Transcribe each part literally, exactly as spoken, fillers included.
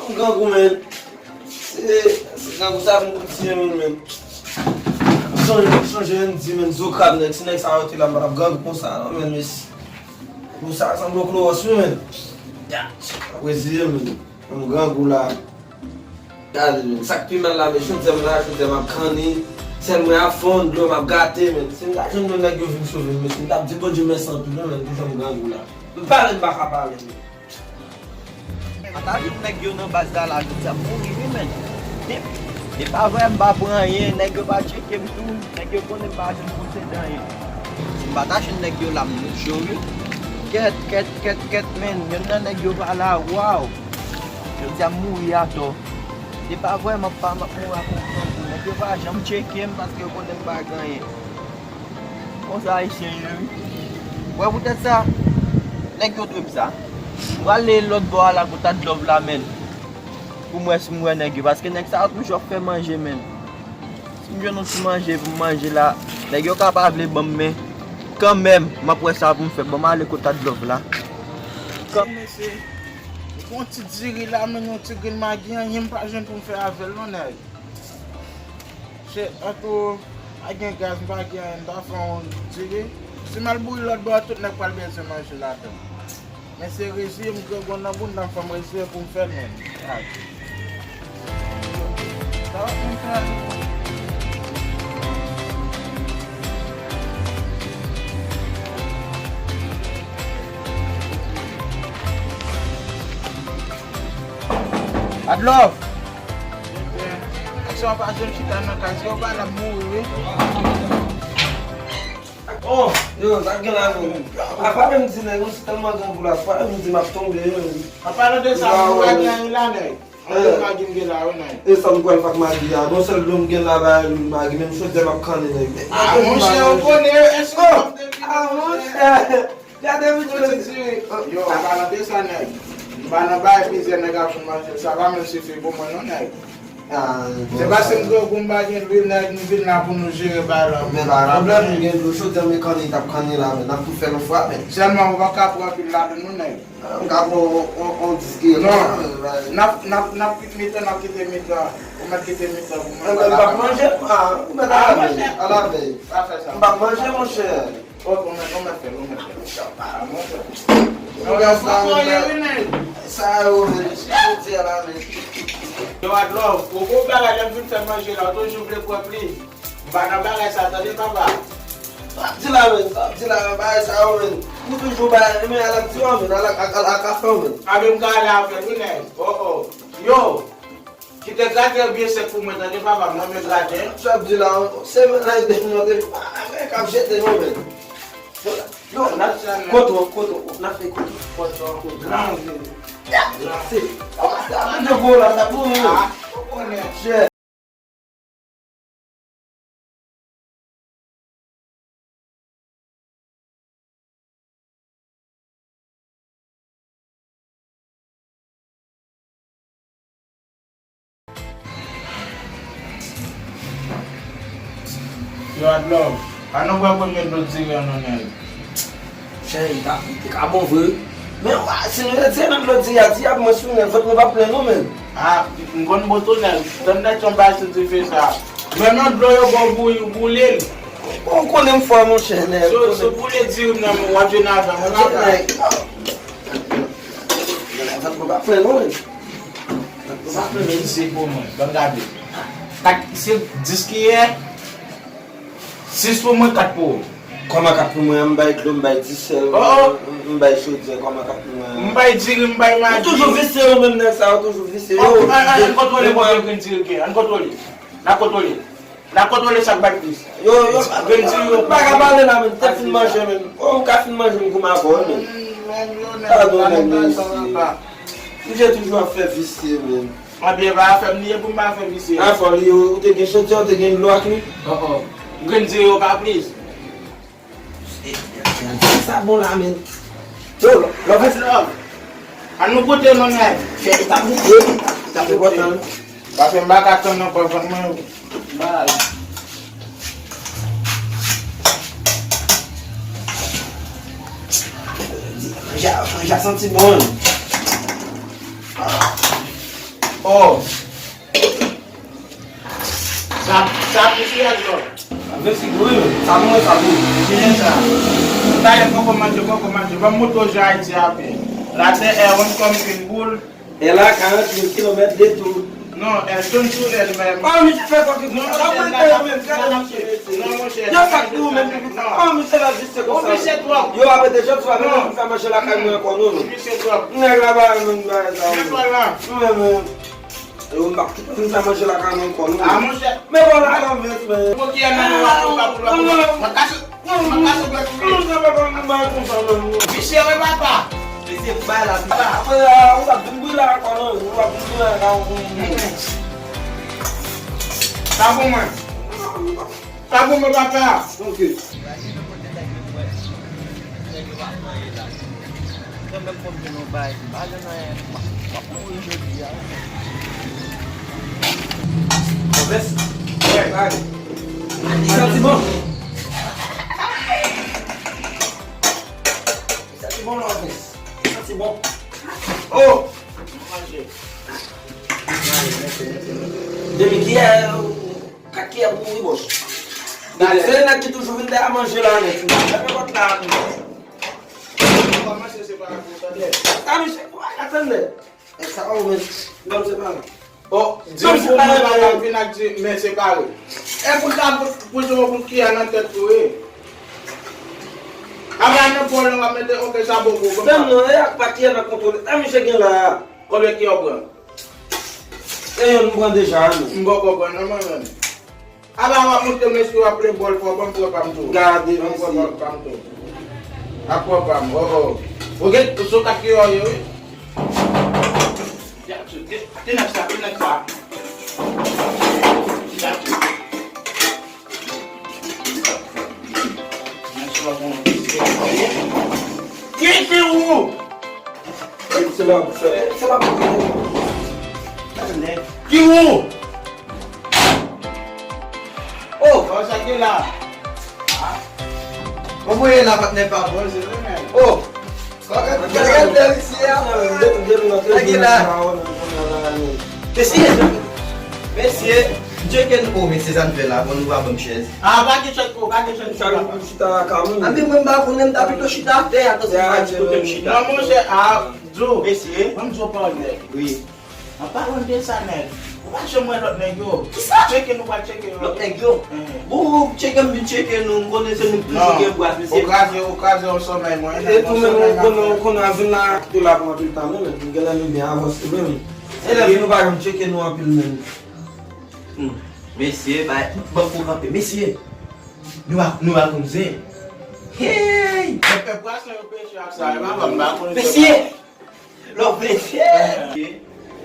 M grangou, men. Se, se grangou sa vin pou tiye moun, men. M sonje, m sonje, m di, men, zo krab, nèg, si nèg sa yo te la, m pa t ap grangou konsa, non, men, mesi. Pou sa, sanble klowòs, wi, men. Ya, ap reziye, men. M grangou la. Gade, men, sa k pi mal la, men, chodyè m la, chodyè m ap kanni. Sèl mwen ap fonn, dlo m ap gate, men. Si m ta jwenn yon nèg yo vin sove m, men, si m t ap di Bondye mèsi anpil, wi, men, pou jan m grangou la. M pale, m pa ka pale, men. Mwen ta jwenn nèg yo nan baz la, la, jodi a, m mouri, wi, men. De-, depi avè m pa pran anyen, nèg yo pa tcheke m tou, nèg yo konnen m pa jwenn posede anyen. Si m pa ta jwenn nèg yo la, m cho, wi. Kèt, kèt, kèt, kèt, men, yonn nan nèg yo pa la, waw. Jodi a, m mouri atò. Depi avè m ap pa, m ap mouri ak yon grangou. Nèg yo pa janm tcheke m paske yo konnen m pa gen anyen. Konsa Ayisyen ye, wi. Wè poutèt sa, nèg yo dwe m sa. M prale lòt bò a la kot Adlove la, men. Pou m wè si m wè nèg yo, paske nèg sa yo toujou ap fè manje, men. Si m jwenn yon ti manje pou m manje la, nèg yo ka pa vle ban m, men kanmenm, m ap wè sa pou m fè. Ban m ale kot Adlove la. Kan- Mesye, yon ti diri la, men yon ti grenn magi, anyen m pa jwenn pou m fè avè l, non, nèg. Se anto, pa gen gaz, m pa gen anyen, m ta fè yon diri. Si m al boure lòt bò a, tout nèg pral bezwen manje ladan. Men se reziye m grangou nan bounda m fè m reziye pou m fè l menm. Gad. Sa w ap menm fè a tou? Adlove! Nèg sa yo pa janm chita nan kay, si yo pa la, m mouri, wi. Oh, yo, sa gen la menm. A pa menm di nèg, mwen si tèlman gen pou la, pa menm di m ap tonbe, yo. An palan de sa, nou pa gen anyen la, nèg. Anpil magi m gen la, wi, nèg. E sa m pral fè ak magi a? Bon, sèl dlo m gen la, ba, magi, menm chodyè m ap kanni, nèg. Ah, monchè, ou konnen, èske... Oh! Ah, monchè! Gade, wi, yo, an palan de sa, nèg. M pa nan bay plizyè nèg ap jwenn manje, sa pa menm sifi pou mwen, non, nèg. Ah, se bon, paske sa m grangou, m pa gen lwil, nèg, nou vin la pou nou jere bagay la. Men pa pwoblèm, nou gen dlo cho, dlo m e kanni, t ap kanni la, men n ap tou fè l yon fwa, men. Sèlman, ou pa ka pran anpil ladan, non, nèg. Ah, m ka pran on, on, on dis grenn. Non, n ap, n ap, n ap kite mitan, n ap kite mitan. Ou mèt kite mitan pou mwen. Enben, m p ap manje, ah, ou mèt ala vèy, ala vèy. Pa fè sa. M p ap manje, monchè. Ou, ou mèt, ou mèt fè l, ou mèt fè l. Ah, monchè. Ou gen sa, sa yo, men, jodi a la, men. Yo, Adlove, ou gon bagay lè m vin fè manje la, ou toujou vle pran pli. M pa nan bagay sa, tande, papa. Sa w ap di la, men, sa w ap di la, men, bagay sa yo, men. Ou toujou bay, men, al ak di w, men, al ak, al, al ak afè w, men. Anben, m ka ale avè l, wi, nèg. Oh, oh. Yo! Kite graten an byen sèk pou mwen, tande, papa, m renmen graten. Sa w ap di la, se mennaj de nou te, ah, men k ap jete nou, men. Yo, kote w, kote w, n ap fè kote w. Kote w, kote w. Gran, gran. Se, papa, sa manje gwo la, sa pou mwen. Ah, ou konnen. Chè. Yo, Adlove, ann nou bwè premye dlo diri an non, nèg. Chè, li ta, li te ka bon vre. Men, wa, si nou retire nan dlo diri a, diri a ap mwen sou nèg, vant nou p ap plen non, men. Ah, m konn bon tou nèg. Tann nèg yon bagay sou dife sa. Men non dlo yo ba w bouyi, ou boule l. Ou konnen m fò, monchè, nèg. Si w, si w boule diri m nan men w, w ap jwenn avan, mwen pa ka. Nèg. Vant nou p ap plen non, men. Vant nou p ap plen non. Sa fè piti pou mwen. Ban m gade. Kat, se dis kiyè. Sis pou mwen, kat pou ou. Kòman kat pou mwen an? M bay dlo, m bay disèl, oh, oh, m, m bay chodyè, kòman kat pou mwen an? M bay diri, m bay magi. Ou toujou visye, ou menm nèg sa, ou toujou visye. Oh, yo, an, an, ann kontwole konbyen grenn diri l gen. Ann kontwole. N a kontwole. N a kontwole sa k bay plis. Yo, yo, grenn diri yo. M pa ka pale la, menm. Tèt fin manje, menm. Oh, m ka fin manje, m goumen avè w, menm. Padon, nèg, men isi. Misye toujou ap fè visye, menm. Anben, pa afè m li ye pou m pa fè visye. Afè w li ye, ou te gen chodyè, ou te gen dlo ak li? Oh, oh. Grenn diri yo pa plis. E, e, e, sa bon la, men. Yo, lò, lò, lò. Ann nou goute non, nèg. Chè, li t ap goute, li t ap goute. Paske m pa ka tann ankò, vann mwen. Bay. Manje a, manje a santi bon. Kiyès dòk? Avèk si gwo yo, sa nou wè sa gwo. Kiyès sa? Talè poko manje, poko manje. Ban m montre w jan Ayiti ap ye. Latè è wonn kòm yon boul. E la karant mil kilomèt de tou. Non, è toun tou è menm. Ah, misye fè kòk. Non, monchè, la, la, la, la, non, monchè. Yo sa k di ou menm. Ah, misye la jis se konsa. Ou vise twòp. Yo ap rete jòb sou avè nou fè manje lakay mwen ankò non. Ou vise twòp. Nèg la ba menm bagay sa. Mwen menm. Yo, m p ap kite nou fè manje lakay mwen ankò non. Ah, monchè. Men bon, la, la, men, men. Pou ki an nan nou ap pou pa pou lòt. Mwen kase, mwen kase dwèt ou. Misye, wi, papa. Misye, bay la, papa. Apre, ah, ou p ap vin brile ankò non. Ou p ap vin brile ankò non. Sa pou mwen. Sa pou mwen, papa. Ok. Mwen menm fò m jwenn yon bay. Pa jwenn anyen. M ap mouri jodi a. Mòves. Wè, bay. Li santi bon. Li santi bon, Mòves. Li santi bon. Oh! Manje. Depi kiyè, kat kiyè pou mouri bòs. Se nèg ki toujou vin dèyè manje la, nèg. Fèmen pòt la. Kòmanse separe pou tande. A misye, atann. E sa pa ou men, ban m separe. Oh, di m pou mwen pa vin ak di men separe. E pou sa, pou, pou sa, pou kiyè nan tèt ou ye. Apa nan bòl nan w ap mete, ok, sa bon pou ou. Fè m non, e ak pa kiyè nan kontwole. A misye gen la. Konbyen kiyè w pran? E yonn m pran deja, non. M poko pran non, mwen menm. Apa w ap montre mesye w ap plen bòl, fò ban m pran pa m tou. Gade, mesye. Ban m pran pa m tou. Ap pran pa m, oh, oh. Ou gen, ou sou kat kiyè w ye, wi. Te nèg sa, te nèg sa. Ki, ki ou? Se la, se, se la pou ki ou? Oh! Oh, sa ki la? Mwen voye la patnè pa bòl, se vre, men. Oh! Gade, gade, gade, isi a. Mesye, mesye, tcheke nou, oh, mesye, sa n fè la, bon, nou pa ban m chèz. Ah, pa gen chèz pou, pa gen chèz pou papa. Chita la ka moun. Anpi mwen m pa konnen, m ta pito chita atè a, paske m pa di kote m chita. Non, monchè, ah, Djo. Mesye. Ban m di w yon pawòl nèg. Wi. An palan de sa, nèg, ou pa janm wè lòt nèg yo. Kisa? Tcheke nou pral tcheke yo. Lòt nèg yo? Bon, ou tcheke m vin tcheke nou, m konnen se nou ki toujou gen bras, mesye. Ou kraze, ou kraze yon sòmèy mwen. E tou menm, ou konnen, ou konnen a vin la, kite la pou anpil tan, men, men, nou genlè nou byen avanse, men. E lè vin nou pa janm tcheke nou anpil, men. Hmm. Mesye, bay, ban pou kanpe, mesye. Nou a, nou a konn zen. Hey! Mwen fè bras nan yo peche ak sa, e pa ban m pa konn. Mesye! Lòv mesye!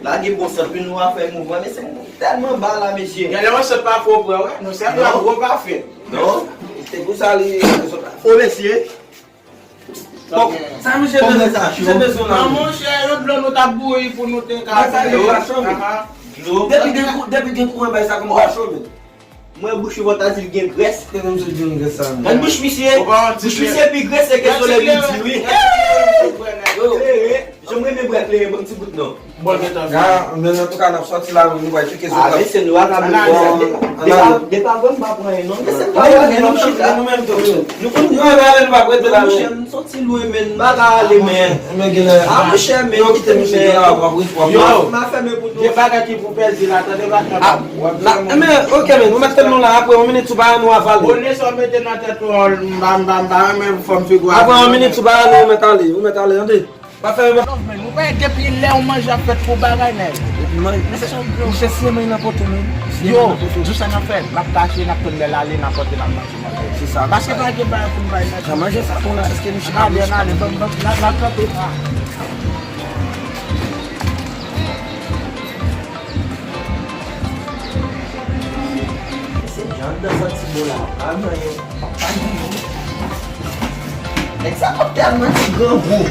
Lage bon sant, wi, nou a fè mouvman, mesye, nou tèlman ba la, mesye. Genlè yon sant pa fè w pran, wè, nou sèl la gwo pa fè. Non. Se pou sa li, o, mesye. Bon, sa misye bezwen, misye bezwen la. Non, monchè, yon dlo nou t ap bouyi pou nou te ka fè. Depi gen kou-, depi gen kouran, bay sa kòm pa chome. Mwen bouch li vòt a di l gen grès. Kote misye di l gen grès sa menm? Gad bouch misye. Bouch misye pi grès se ke solèy li di wi. Yo, klere. Jan m renmen bwè klere, ban m ti gout non. Bon, men antouka, n ap sòti la, nou pral tcheke zòt. Ah, mesye, nou pa ka bwè. Depa, depa vre m pa pran anyen non. Mesye, m pa pran anyen non, chita. Nou konn nou ale, nou pa prete la. Monchè, m sòti lwen, men m pa ka ale, men. Men genlè. Ah, monchè, men yo kite misye la, w ap, w ap, w ap. Yo, m a fèmen pou nou. Gen bagay ki pou pèdi la, tande, pa kapab. Men, ok, men, ou mèt fè nou la, apre yon minit, sou bagay nou avale. Bonè sa w mete nan tèt ou, m pa, m pa, m pa renmen fòm figi w. Apre yon minit, sou bagay nou, ou mèt ale, ou mèt ale, tande. Pa fè yon. Non, men, nou pa depi lè yon manje ap fèt pou bagay, nèg. Epi manje, misye siye manje nan poto, men. Yo, di sa n ap fè, n ap kache, n ap tann lè l ale, n ap pote, n ap manje. Se sa. Paske pa gen bagay pou n bay nèg. Jan manje sa bon la, èske nou chita? Gade, n ale, ban m, ban m, n ap kanpe. Mesye, jan anndan santi bon la, pa gen anyen, pa gen anyen. Nèg sa ap tèlman ti grangou.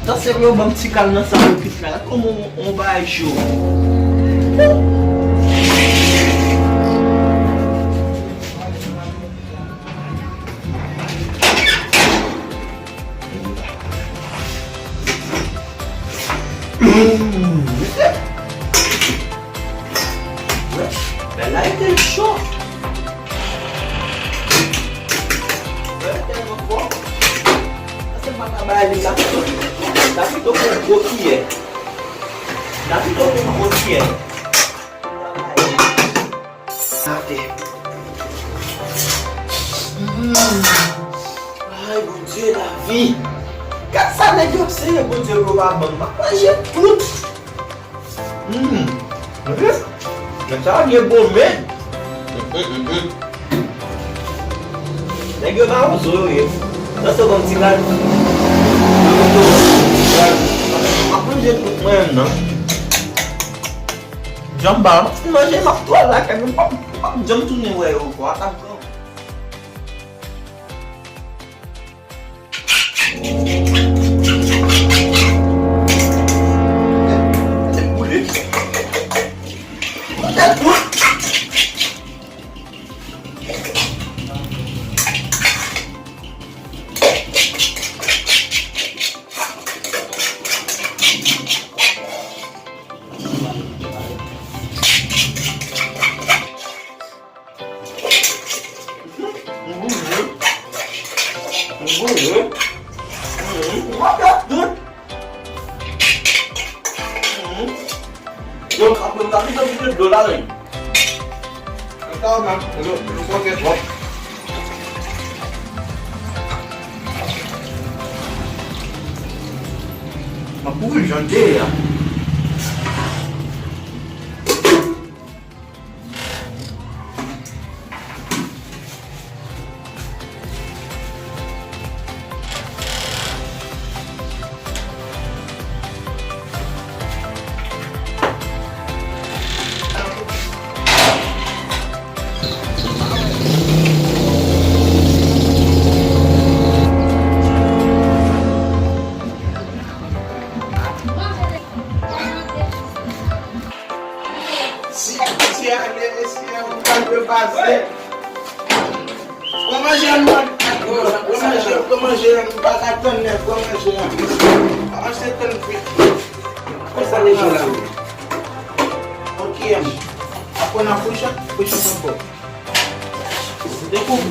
Tan se yo ban m ti kal nan sa yo pit la, kòman on, on bagay cho. Wèch, bagay la te cho. Bay li la pito, la pito pou gwo kiyè. La pito pou gwo kiyè. Atè. Mm. Ay, Bondye, lavi. Gad sa nèg yo, Senyè Bondye, yo pa ban m. M ap manje tout. Hmm. Nèg sa gen bon men. Nèg yo mawozo yo ye. Sa se bon ti lad. M ap manje tout mwen menm nan. Janm ba, m ap manje, m ap twal lakay mwen, m p ap, m p ap janm tounen wè yo ankò. Ata m gran. M boule. M boule. M boule. M ap fè tout. Yo, m ap, m ap mete plis dlo ladan. Sa w menm, yo, yo konte twòp. M ap kouri jan de a. Si, si ale, mesye, ou pa dwe pase. Pran manje a, nou pa, pran manje, pran manje a, nou pa ka tann nèg, pran manje a. Pa manje tann kwit. Konsa le jou la. Ok, aprann a fouchat, fouchat ankò.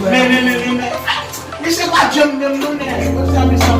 Men, men, men, men, men. Misye pa janm menm non, men. Konsa, misye ap